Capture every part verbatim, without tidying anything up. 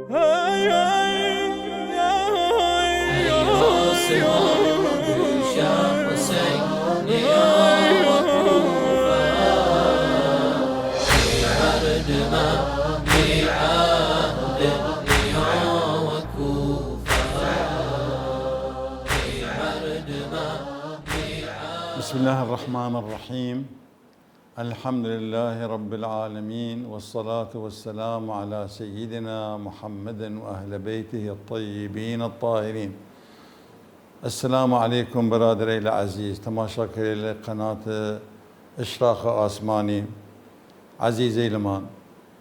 بسم الله الرحمن الرحيم. الحمد لله رب العالمين، والصلاة والسلام على سيدنا محمد وأهل بيته الطيبين الطاهرين. السلام عليكم برادرەیل عەزیز، تەماشاکەرەیل قەنات ئشراق ئاسمانی عەزیزەیلمان.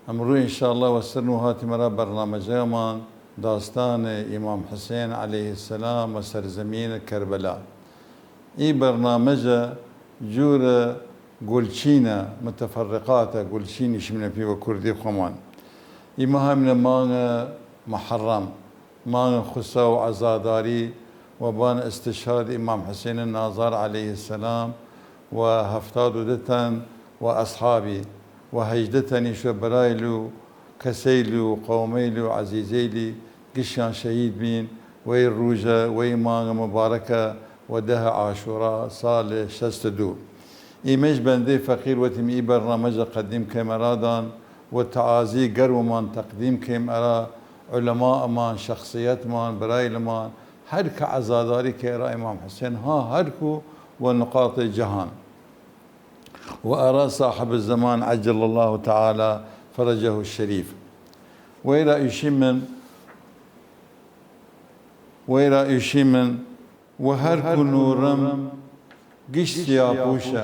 ئمڕوو ئنشاءاللە وە سەر نوو هاتیمە ئەرا بەرنامەجەگەمان داستان ئیمام حسێن علیه السلام و سەرزەمین کربلا. ئی بەرنامەجە جوورە گولچینە متفرقاتە، گولچینیش منە پی وە کوردی خوەمان. ئیمە هەمینە مانگە محەڕەم، مانگە خوسا و عەزاداری وەبان استشهاد ئیمام حسێن نازار علیه السلام و هەفتاد و دە تەن و ئەسحابی و هەیجدە تەنیش وە برایل و کەسەیل و قەومەیل و عەزیزەیلی گشتیان شەهید بین وەی رووژە، وەی مانگە مبارەکە و دەه عاشورا سال شەست و دو. ئیمەیش بەندەی فەقیر وەتیم ئی بەرنامەجە قەدیم کەیم ئەرادان و تەعازی گەرممان تەقدیم کەیم ئەرا علەمائمان، شەخسیەتمان، برایلمان، هەر کە عەزاداری کەی ئەرا ئیمام حسێن ها هەر کوو و نقاط جەهان. و ئەرا صاحب الزمان عجل الله تعالی فرجه الشریف. وەیرا ئیشیمن، وەیرا ئیشیمن، و هەر کوو نووڕم گشت سیاپووشە،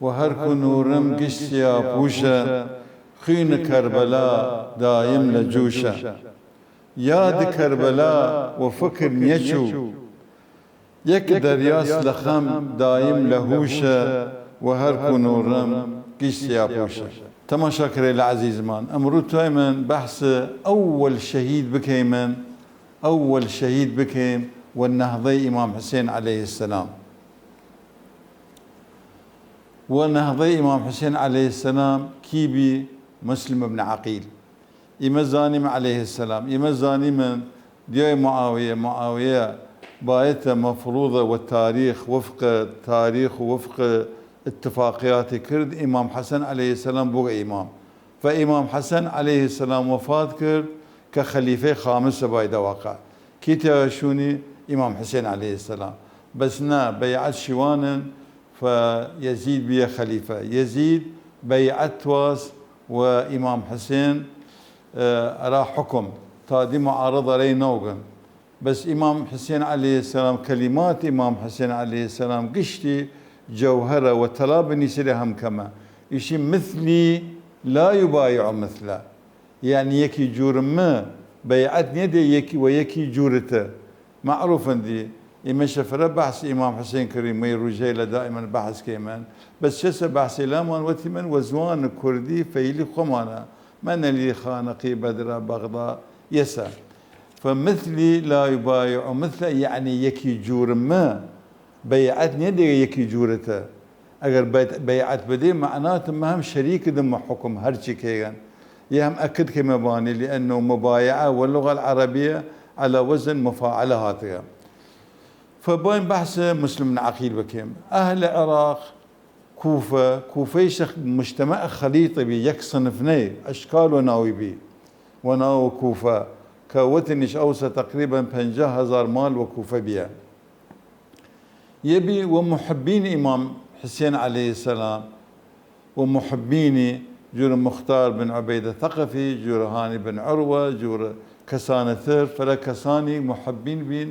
و هەر کوو نووڕم گشت سیاپووشە، خوین کربلا دایم لە جووشە. یاد کربلا و فکر نیەچوو، یەک دەریاس لە خەم دایم لە هووشە، و هەر کوو نووڕم گشت سیاپووشە. تەماشاکەرەیل عەزیزمان، ئمڕوو توایمن بەحس ئەوەل شەهید بکەیمن، ئەوەل شەهید بکەیم و نەهضەی ئیمام حسێن علیه السلام. و نەهضەی ئیمام حسێن علیه السلام کی بی؟ مسلم ابن عقیل. ئیمە زانیم علیه السلام، ئیمە زانیمن دیای معاویە، معاویە بایەتە مفروضە و تاریخ وفق تاریخ و وفق اتفاقیاتی کرد ئیمام حسن علیه السلام بووە ئیمام. و ئیمام حسن علیه السلام وفات کرد کە خەلیفەی خامسە بای دەواقع. کی تیاگە شوونی؟ ئیمام حسێن علیه السلام. بەس نە، بەیعەت شیوانن، فە یەزید بیە خەلیفە. یەزید بەیعەت تواس و ئیمام حسێن، ئە، ئەرا حکم، تا دی معارض ئەرەی نەوگن. بەس ئیمام حسێن علیه السلام، کەلیمات ئیمام حسێن علیه السلام گشتی جەوهەرە و تەلا بنیسرێ هەم کەمە. ئیشی مثلی لا یبایع مثله. یعنی یەکی جوورم مە بەیعەت نیەێ یەکی وە یەکی جوورتە. معروفن دی. ئیمە شەفرە بەحس ئیمام حسێن کەریم، مەی رووژەیلە دائیمەن بەحس کەیمەن. بەس چەسە بەحسێ لامان وەتیمەن وە زوان کوردی فەیلی خوەمانە. مەنەلی خانەقی بەدرە بەغدا یەسە. فمثلی لا یبایع مثله، یعنی یەکی جوورم مە بەیعەت نیەێ یەکی جوورتە. ئەگەر بەیعەت بدەی، مەعناتە مە هەم شەریکدم وە حکم هەرچی کەیگەن. یە هەم ئەکد کەیمە بانی، لأنه مبايعة واللغة العربية على وزن مفاعلة هاتگە. فبایم بەحس مسلم بن عقیل بکەیم. ئەهل عراق، کوفە، کوفەیش مجتمع خلیط بی، یەک صنف نەی، ئەشکال وە ناوی بی، وە ناو کوفە، کە وەتنیش ئەوسە تقریبا پەنجا هەزار ماڵ وە کوفە بیە. یەبی وە محبین ئیمام حسێن علیه السلام و محبینی، جوور مختار بن عبیدە ثقفی، جوور هانی بن عروە، جوور کەسانە تر، فرە کەسانی محبین بین،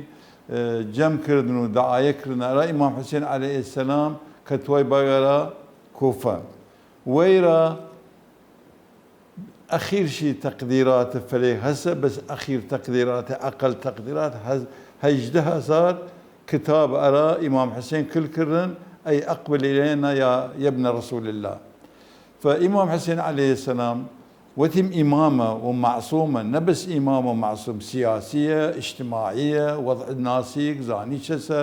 ئە، جەم کردن و دعایە کردن ئەرا ئیمام حسێن علیه السلام کە توای باگەرا کوفە. وەیرا ئەخیرشی تەقدیرات فەلێ هەسە، بەس ئەخیر تەقدیرات، ئەقەل تەقدیرات هەز-، هەیجدە هەزار کتاب ئەرا ئیمام حسێن کل کردن، ئەی أقبل إلينا يا، يا ابن رسول الله. فە ئیمام حسێن علیه السلام وەتیم ئیمامە و معصومە، نە بەس ئیمام و معصوم، سیاسیە، اجتماعیە، وضع ناسیگ، زانی چەسە،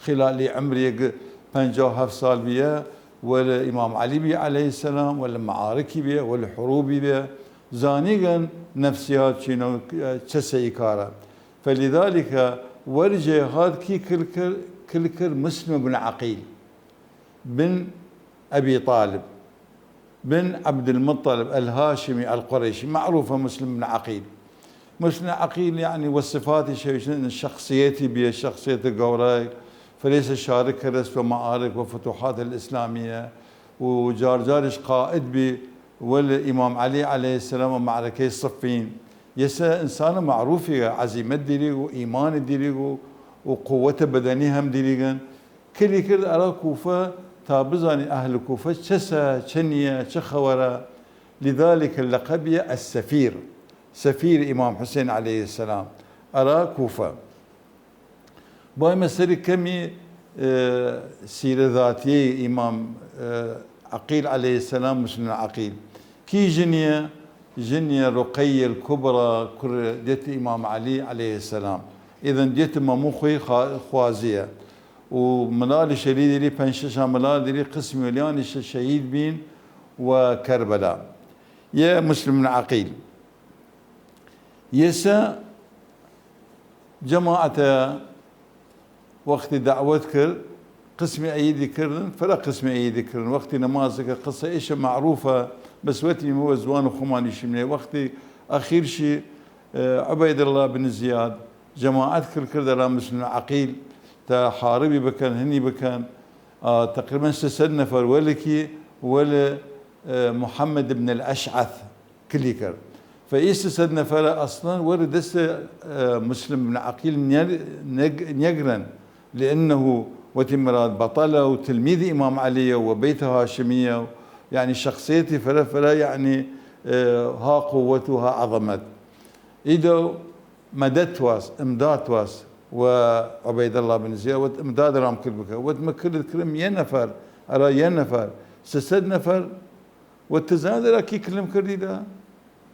خلالی عمریگ پەنجا و هەفت سال بیە، وەل ئیمام علی بی علیه السلام، وەل معارکی بیە، وەل حروبی بیە، زانیگن نفسیات چینە و چەسە ئی کارە. فلذلك وەرجێ هات کی کل کر، کل کر مسلم بن عقیل بن ابی طالب بن عبدالمطلب الهاشمی القریشی، معروفە مسلم بن عقیل. مسلم عقیل یعنی وە صفاتی شەویشن شخصیەتی بیە، شخصیەت گەورای، فلیسە شارک کە رەس وە معارک و فتوحات الاسلامیە و جارجارش قائد بی وەل امام علی علیه السلام و معرکەی صفین. یەسە انسان معروفی، عزیمەت دیریگ و ئیمان دیریگ و، و قوت بدنی هم دیریگن. کلی کرد ئەرا کوفە تا بزانی ئەهل کوفە چەسە، چە نیە، چە خەوەرە. لذلك لقب یە السفیر، سفیر امام حسین علیه السلام ئەرا کوفە. بایمە سەر کەمی، ئێ، سیرە ذاتیەی ئیمام، ئێ، عەقیل علیه السلام، مسلم عەقیل. کی ژنیە؟ ژنیە رقیە الکبری، کور دێت ئیمام علی علیه السلام. ئیدن دێت مەموو خوەی خوا-، خوازیە. و ملالی شەلی دیری، پەنج شەش ملال دیری قسم ولیانی ش-، شەهید بین و کربلا. یە مسلم عەقیل. یەسە جەماعەتە وەختی دەعوەت کرد، قسمی عەیدی کردن، فرە قسمی عەیدی کردن. وەختی نەمازەکە، قسە ئیشە معروفە، بەس وەتی مە وە زوان خوەمانیشی منێ. وەختی ئەخیرشی، ئێ، عوبەیدەڵڵا بن زیاد جەماعەت کل کرد ئەرا مسلم عەقیل تا حاربی بکەن، هنی بکەن. ئا، تقریباً سێ سەد نەفەر وەلکی، وەل، ئێ، محمد بن الأشعث کلی کرد. فە ئی سێ سەد نەفەرە ئەسڵەن وەر دەس، ئێ، مسلم بن عەقیل نیە-، نەگ-، نیەگرن، لأنه وەتی مراد بطلە و تلمیذ ئیمام عەلیە و بەیت هاشمیە و، یعنی، شخصیەتی فرە فرە، یعنی، ئێ، ها قوت و ها عەظەمەت. ئیدە مەدەد تواس، ئمداد تواس و عوبەیدەڵڵا بن زیاد وەت ئمداد رام کرد بکە. وەت مە کلد کرم یە نەفەر، ئەرا یە نەفەر، سێ سەد نەفەر. و تزانید ئەرا کی کلم کردیدە؟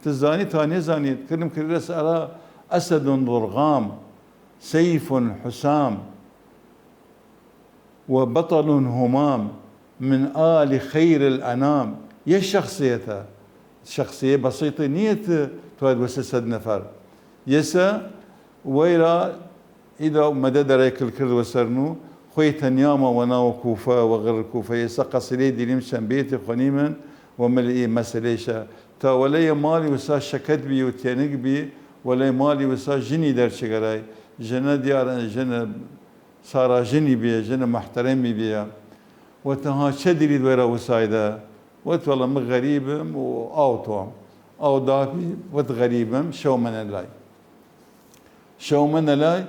تزانی تا نیزانید، کلم کردیدە ئەرا أسد ضرغام، سيف حسام، و بطل همام من آل خير الأنام. یە شخصیەتە، شخصیە بەسیطی نیەت، تواید وە سێ سەد نەفەر. یەسە وەیرا ئیدا مەدەد ئەرای کل کرد وە سەر نوو، خوەی تەنیا ما وە ناو کوفە، وە غڕ کوفە. یەسە قەسرەی دیریم چەن بەیتی خوەنیمن و مل ئی مەسەلەیشە. تا وەلەی ماڵی وسا شەکەت بی و تێنگ بی، وەلەی ماڵی وسا ژنی دەرچگەرای. ژنە دیارن، ژنە سارا ژنی بیە، ژنە محترمی بیە. وەت ها چە دیرید وەرا وسایدە؟ وەت وەڵا من غەریبم و ئاو توام. ئاو داپی، وەت غەریبم، شەو مەنە لای. شەو مەنە لای،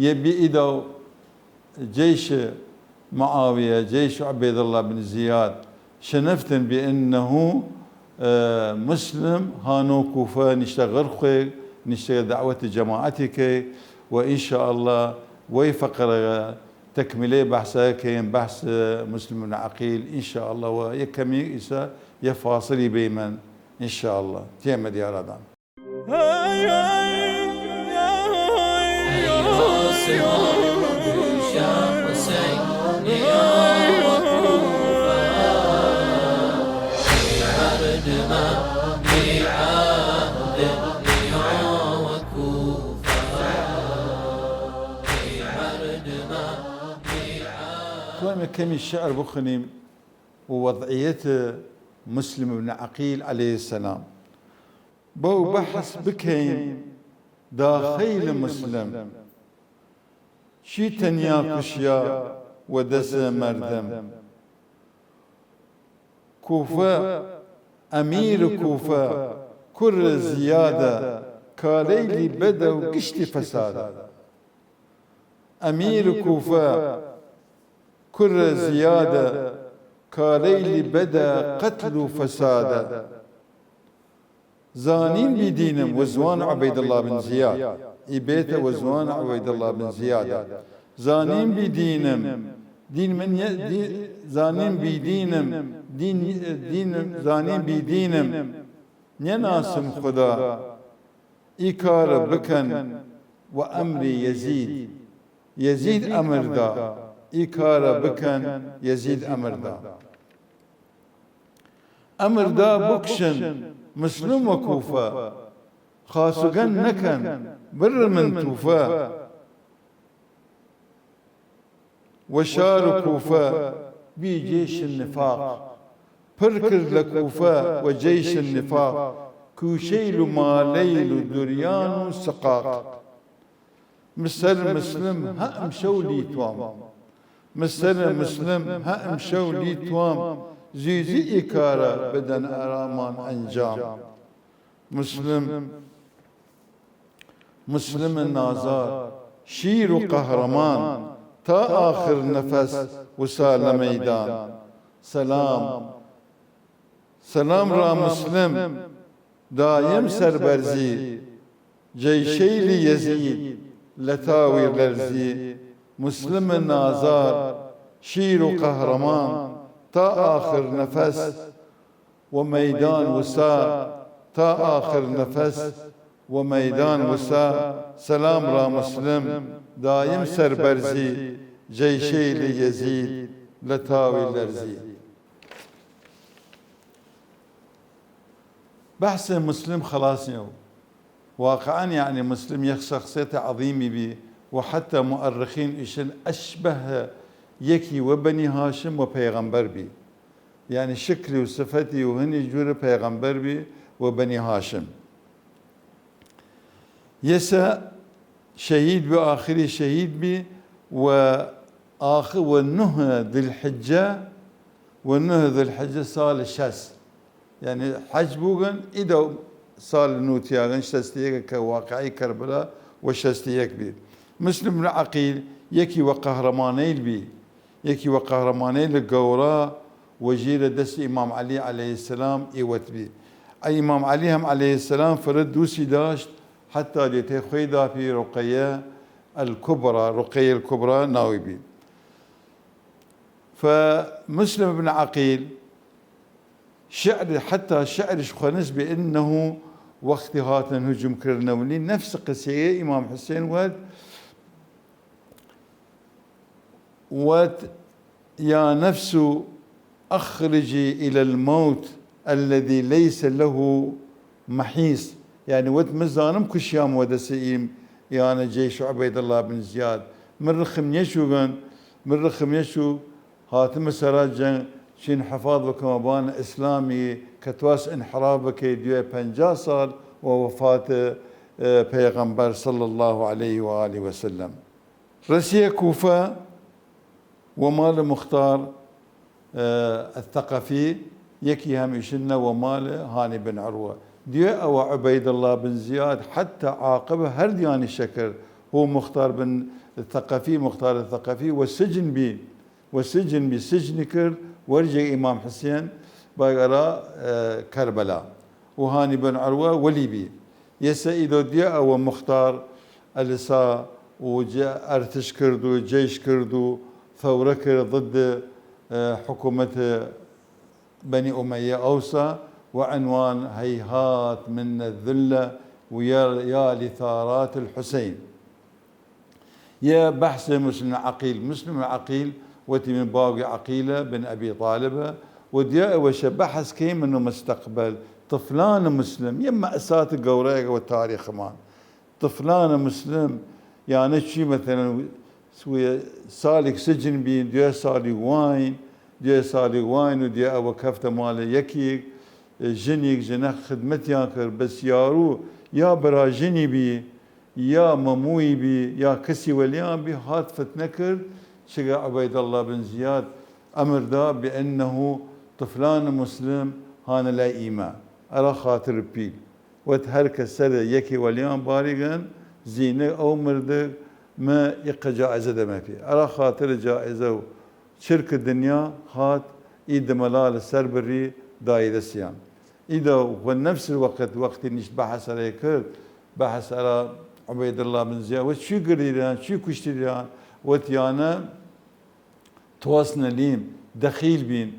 یە بی ئیدا و جیش معاویە، جیش عبیدالله بن زیاد، شنفتن بأنه، ئێ، مسلم هانۆ کوفە نیشتە غڕ خوەی، نیشتە دەعوەت جەماعەتی کەی و انشاءالله وەی فەقرە تەکمیلەی بەحسە کەیم، بەحس مسلم بن عەقیل انشاءالله. و یە کەمی ئیسە یە فاصلی بەیمن انشاءالله. تیەمە دیارادان. توەمە کەمی شعر بخنیم و وەضعیەت مسلم بن عەقیل علیه السلام. بەو بەحس بکەیم داخەیل مسلم، چی تەنیا کوشیا وە دەس مەردم. کوفە، ئەمیر کوفە، کور زیادە، کالەیلی بەدە و گشتی فەسادە. ئەمیر کوفە، کور زیادە، کالەیلی بەدە، قەتل و فەسادە. زانیم بی دینم وە زوان عوبەیدڵڵا بن زیاد. ئی بەیتە وە زوان عوبەیدڵڵا بن زیادە. زانیم بی دینم، دین من یە-، دی-، زانیم بی دینم، دین، دینم، زانیم بی دینم، نیەناسم خودا، ئی کارە بکەن وە ئەمری یەزید. یەزید ئەمر دا، ئی کارە بکەن، یەزید ئەمر دا. ئەمر دا بکشن مسلم وە کوفە خاسوگەن نەکەن، بڕ من توفە. وە شار و کوفە بی جیش نفاق، پڕ کرد لە کوفە وە جیش نفاق، کوشەیل و مالەیل و دوریان و سقاق. مسەر مسلم هە ئمشەو لی توام، مسەر مسلم هە ئمشەو لی توام، زویزوی ئی کارە بدەن ئەرامان ئەنجام. مسلم، مسلم نازار، شیر و قەهرەمان، تا ئاخر نەفەس وسا لە مەیدان. سەلام، سەلام را مسلم، دایم سەربەرزی، جەیشەیل یەزید لە تاوی لەرزی. مسلم نازار، شیر و قەهرەمان، تا ئاخر نەفەس وە مەیدان وسا، تا ئاخر نەفەس وە مەیدان وسا. سەلام را مسلم، دایم سەربەرزی، جەیشەیل یەزید لە تاوی لەرزی. بەحس مسلم خەڵاس نیە و واقعاً، یەعنی، مسلم یەک شەخسیەت عەظیمی بی و حتی مؤرخین ئیشن ئەشبەه یەکی وە بەنی هاشم و پەیغەمبەر بی، یەعنی، شکلی و سفەتی و هنی جوور پەیغەمبەر بی و بەنی هاشم. یەسە شەهید بی، ئاخری شەهید بی و ئاخ-، وە نوه ذوالحجە، وە نوه ذوالحجە ساڵ شەست، یەعنی، حەج بووگن، ئیدە ساڵ نوتیاگن شەست و یەک کە واقعی کەربەلا وە شەست و یەک بی. مسلم بن عەقیل یەکی وە قەهرەمانەیل بی، یەکی وە قەهرەمانەیل گەورا و ژیرە دەس ئیمام عەلی عەلەیهسەلام ئیوەت بی. ئە ئیمام عەلی هەم عەلەیهسەلام فرە دووسی داشت، حتی دێتەی خوەی داپی، رقیە الکبری، رقیە الکبری ناوی بی. فمسلم بن عەقیل شعر، حتی شعرش خوەنس بی، ئنه وەختی هاتن هجوم کردنەولی، نەفس قسەیە ئیمام حسین وەت، وەت: يا نفس أخرجي إلى الموت الذي ليس له محيص. یەعنی وەت: من زانم کوشیام وە دەس ئیم، یانە جەیش عوبەیدەڵڵا بن زیاد. من رخم نیەچووگن، من رخم نیەچوو، هاتمە سەرا جەنگ، چین حفاظ بکەمە بان ئسلامی کە تواس انحراف بکەی دوێ پەنجا ساڵ وە وەفات، ئە، پەیغەمبەر صلی الله علیه و آله و سلم. رەسیە کوفە وە ماڵ مختار، ئە، الثقفی، یەکی هەمیشن نە وە ماڵ هانی بن عروە. دوێ ئەوە عوبەیدەڵڵا بن زیاد حتی عاقبە هەردیانی شەکر، هو مختار بن ثقفی، مختار ثقفی وە سجن بی، وە سجن بی، سجنی کرد وەرجەی ئیمام حسین باگ ئەرا، ئە، کەربەلا. و هانی بن عروە وەلی بی. یەسە ئیدە دوێ ئەوە مختار ئەلسا و جە-، ئەرتش کرد و جەیش کرد و ثەورە کرد ضد، ئە، حکومەت بەنی ئومەیە ئەوسا وە عنوان هیهات منا الذلة و یا، یا لثارات الحسین. یە بەحس مسلم عەقیل. مسلم عەقیل وەتی من باوگی عەقیلە بن ئەبی طالبە و دوێ ئەوەشە بەحس کەیمن و مستەقبەل طفلان مسلم. یە مەئسات گەورەیەگە وە تاریخمان. طفلان مسلم، یانە چی، مەسەلەن، سویە ساڵیگ سجن بین، دوێ ساڵیگ واین، دوێ ساڵیگ واین و دوێ ئەوە کەفتە ماڵ یەکیگ، ژنیگ، ژنە خدمەتیان کرد، بەس یارو یا برا ژنی بی، یا مەمووی بی، یا کەسی وەلیان بی، هات فتنە کرد، چگە عوبەیدەڵڵا بن زیاد ئەمر دا بئنه طفلان مسلم هانە لای ئیمە، ئەرا خاتر پیل. وەت: هەر کە سەر یەکی وەلیان باریگن، زینە ئەو مردگ، مە ئیقە جائزە دەمە پی. ئەرا خاتر جائزە و چرک دنیا هات، ئی دمەلال سەر بری دای دەسیان. ئیدە وە نەفس وەقت وەختی نیشت بەحس ئەرەی کرد، بەحس ئەرا عوبەیدەڵڵا بن زیاد، وەت: چی گردیران، چی کوشتیران؟ وەت: یانە تواسنە لیم، دەخیل بین،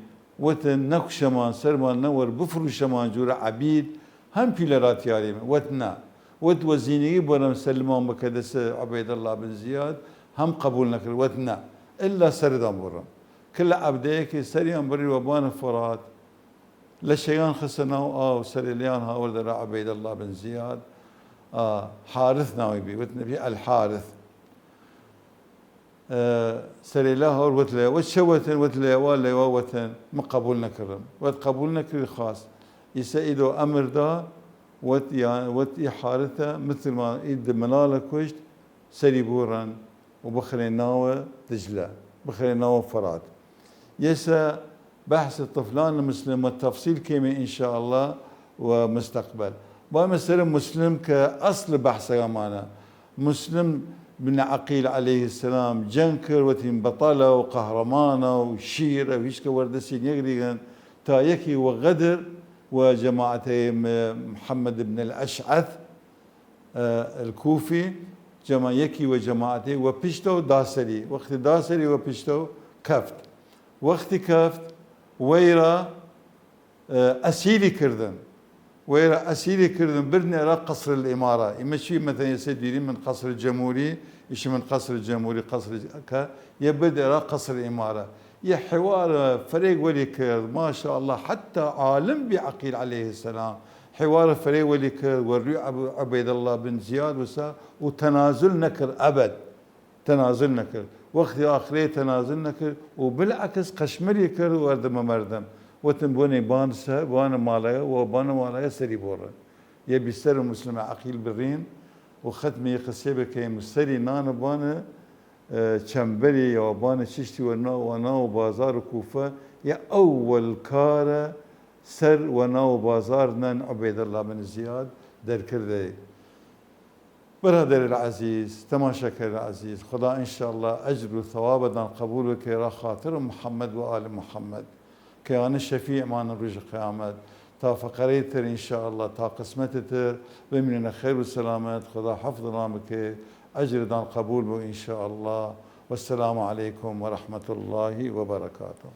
وەتن: نەکوشەمان، سەرمان نەوەر، بفرووشەمان جوورە عەبید، هەم پیلە را تیاریمە. وەت: نە. وەت: وە زینگی بەرەم سەلمان بکە دەس عوبەیدەڵڵا بن زیاد، هەم قەبوول نەکرد. وەت: نە، ئللا سەردان بڕم. کلە عەبدەیەکی سەریان بڕی وە بان فرات، لەشەیان خسە ناو ئاو، سەرێلیان هاوردە ئەرا عوبەیدەڵڵا بن زیاد، ئا، حارث ناوی بی، وتنە بی ئەلحارث. ئە، سەرێلا هاور وت لە، وت چە وەتن؟ وت لە ئەوە، لە ئەوە وەتن، من قەبول نەکردم. وت قەبول نەکرد خاس. ئیسە ئیدۆ ئەمر دا، وت یا، وت ئی حارثە، مترمان ئی دملاڵە کوشت، سەری بوڕن و بخرێ ناوە دجلە، بخرێ ناوە فرات. یەسە بحث طفلان مسلم و تفصیل کێمێ ان شاء الله و مستقبل. بایمە سەر مسلم کە ئەسڵ بحثەگەمانە. مسلم بن عقیل علیه السلام جەنگ کرد، وتیم بەطەلە و قەهرەمانە و شیرە و هیچکە وەردەسی نیەگریگن، تا یەکی وە غەدر و جەماعەتەی م-، محمد بن الاشعث، ئە، الکوفی، جەما-، یەکی وە جەماعەتەی وە پشتەو داسەری. وەختی داسەری وە پشتەو کەفت. وەختی کەفت، وەیرا، ئە، ئەسیری کردن. وەیرا ئەسیری کردن، بردن ئەرا قەسر الامارە. ئیمە چی؟ مەتەن یەسە دیری من قەسر جمهوری، ئیش من قەسر جمهوری، قەسر ج-، کە یە برد ئەرا قەسر امارە. یە حوارە فرەیگ وەلی کرد، ما شاء الله، حتی عالم بی عقیل علیه السلام حوارە فرەیگ وەلی کرد، وەروی عب-، عوبەیدەڵڵا بن زیاد وسا و تەنازل نەکرد ئەبەد. تەنازل نەکرد. وەختی ئاخرێ تەنازل نەکرد و بالعکس قەشمەری کرد وەردەمە مەردم. وتن بۆنێ بان سە-، بانە ماڵەیە و بانە ماڵەیە سەری بۆڕن. یە بیسەر مسلم عقیل برین و ختمی قسێ بکەیم سەری نانە بانە، ئە، چەمبەری یا بانە چشتی وە ناو، وە ناو بازار کوفە. یە ئەوەل کارە سەر وە ناو بازار نەن عوبەیدەڵڵا بن زیاد دەرکردەی. برادر عزیز، تماشاکر عزیز، خدا ان شاء الله اجر و ثوابدان قبول بکه را خاطر محمد و آل محمد، کە یانە شفیعمان روژ قیامت. تا فقرەی تر ان شاء الله، تا قسمت تر، بمینە خیر و سلامت، خدا حفظ نام بکه، اجردان قبول بو ان شاء الله. والسلام علیکم و رحمت الله و برکاته.